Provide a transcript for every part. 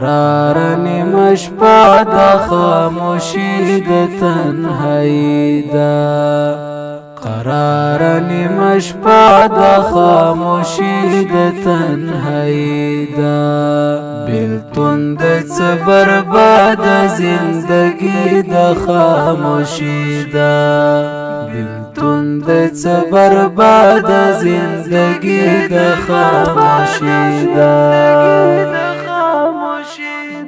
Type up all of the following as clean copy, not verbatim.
قرار نیمه شپه د خاموشي د تنهایی ده. قرار نیمه شپه د خاموشي د تنهایی ده. بیلتون د څه برباد زندگی د خاموشي ده. بیلتون د څه برباد زندگی د خاموشي ده.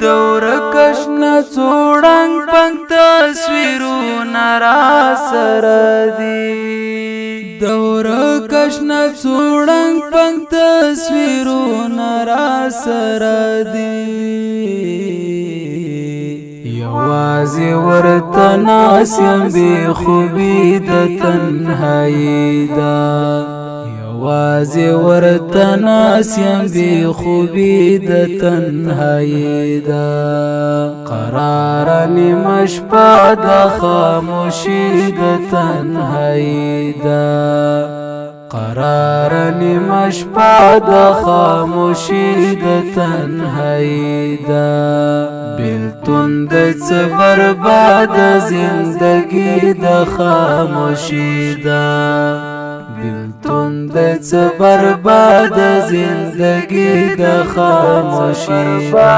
دور کشنه څوړنګ پنګ تصویرونه را سره دي. دور کشنه څوړنګ پنګ تصویرونه را سره دي. یوازې ورته ناست یم، بې خوبي د تنهایی ده. یوازې ورته ناست یم، بې خوبي د تنهایی ده. قرار نیمه شپه د خاموشي د تنهایی ده. قرار نیمه شپه د خاموشي د تنهایی ده. بیلتون د څه برباد زندگی د خاموشي ده. بیلتون د څه برباد زندگی د خاموشي ده.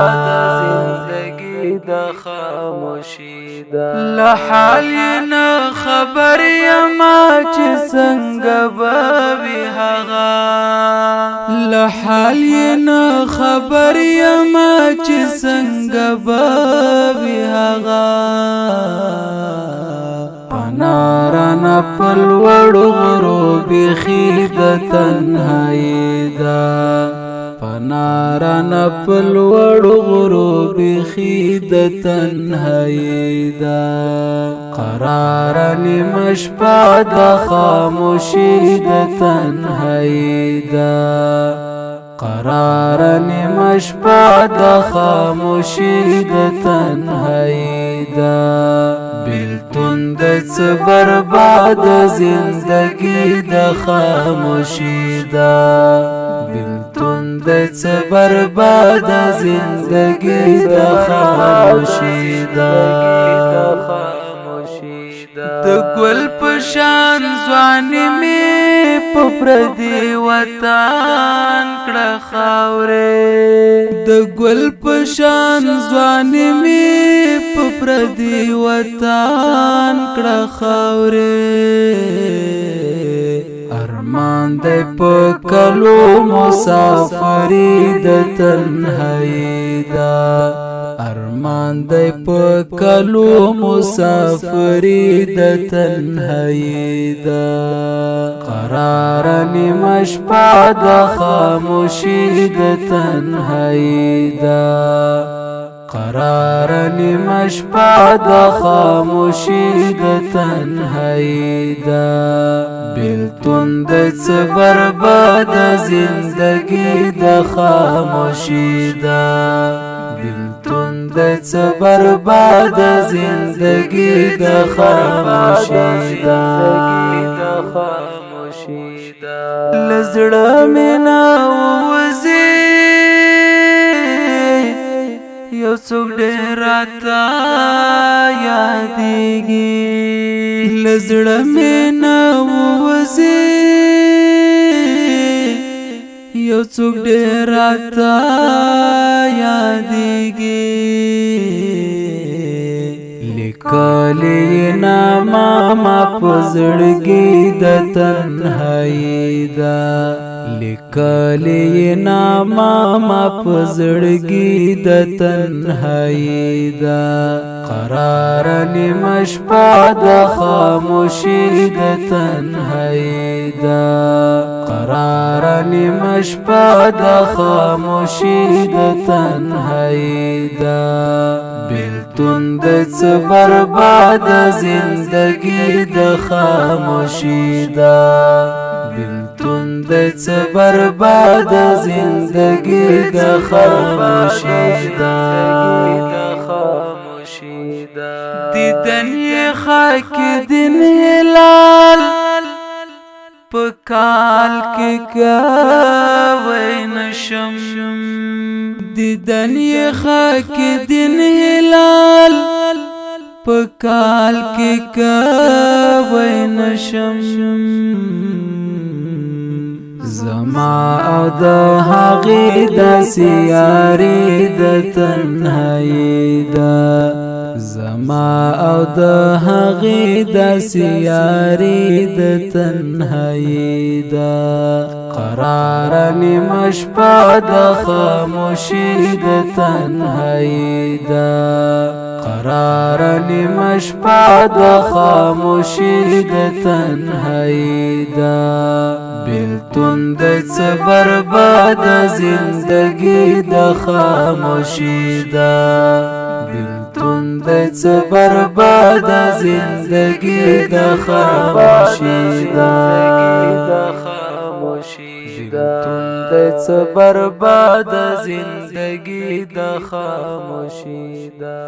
د خاموشي ده. له حال نه خبر یما چې څنګه به وي هغه. له حال نه خبر یما چې څنګه به وي هغه. پنارانه په لوړو غرو بیخي د تنهایی ده. پنارانه په لوړو غرو بیخي د تنهایی ده. قرار نیمه شپه د خاموشي د تنهایی ده. قرار نیمه شپه د خاموشي د تنهایی ده. بیلتون د څه برباد زندگی د خاموشي ده. بیلتون د څه برباد زندگی د خاموشي ده. د ګل په شان ځواني مې په پردي وطن کړه خاورې. د ګل په شان ځواني مې په پردي وطن کړه خاورې. ارمان دی په کلو مسافري د تنهایی ده. ارمان دی په کلو مسافري د تنهایی ده. قرار نیمه شپه د خاموشي د تنهایی ده. قرار نیمه شپه د خاموشي د تنهایی ده. بیلتون د څه برباد زندگی د خاموشي ده. بیلتون د څه برباد زندگی د خاموشي ده. له زړه مې نه ووځي یو څوک ډېر راته یادېږي. له زړه مې نه ووځي یو څوک ډېر راته یادېږي. لیکلې نامه ما په زړګي د تنهایی ده. لیکلې نامه ما په زړګي د تنهایی ده. قرار نیمه شپه د خاموشي د تنهایی ده. قرار نیمه شپه د خاموشي د تنهایی ده. بیلتون د څه برباد زندگی د خاموشي ده. بیلتون د څه برباد زندگی د خاموشي ده. دیدن یې خاک دین هلال په کال کې کوي نشم. دیدن یې خاک دین هلال په کال کې کوي نشم. زما او د هغې د سیارې د تنهایی ده، زما او د هغې د سیارې د تنهایی ده. قرار نیمه شپه د خاموشي د تنهایی ده، قرار نیمه شپه د خاموشي د تنهایی ده. بلتون د څه برباد زندگی د خاموشي ده، بلتون د څه برباد زندگی د خاموشي ده، بلتون د څه برباد زندگی د خاموشي ده.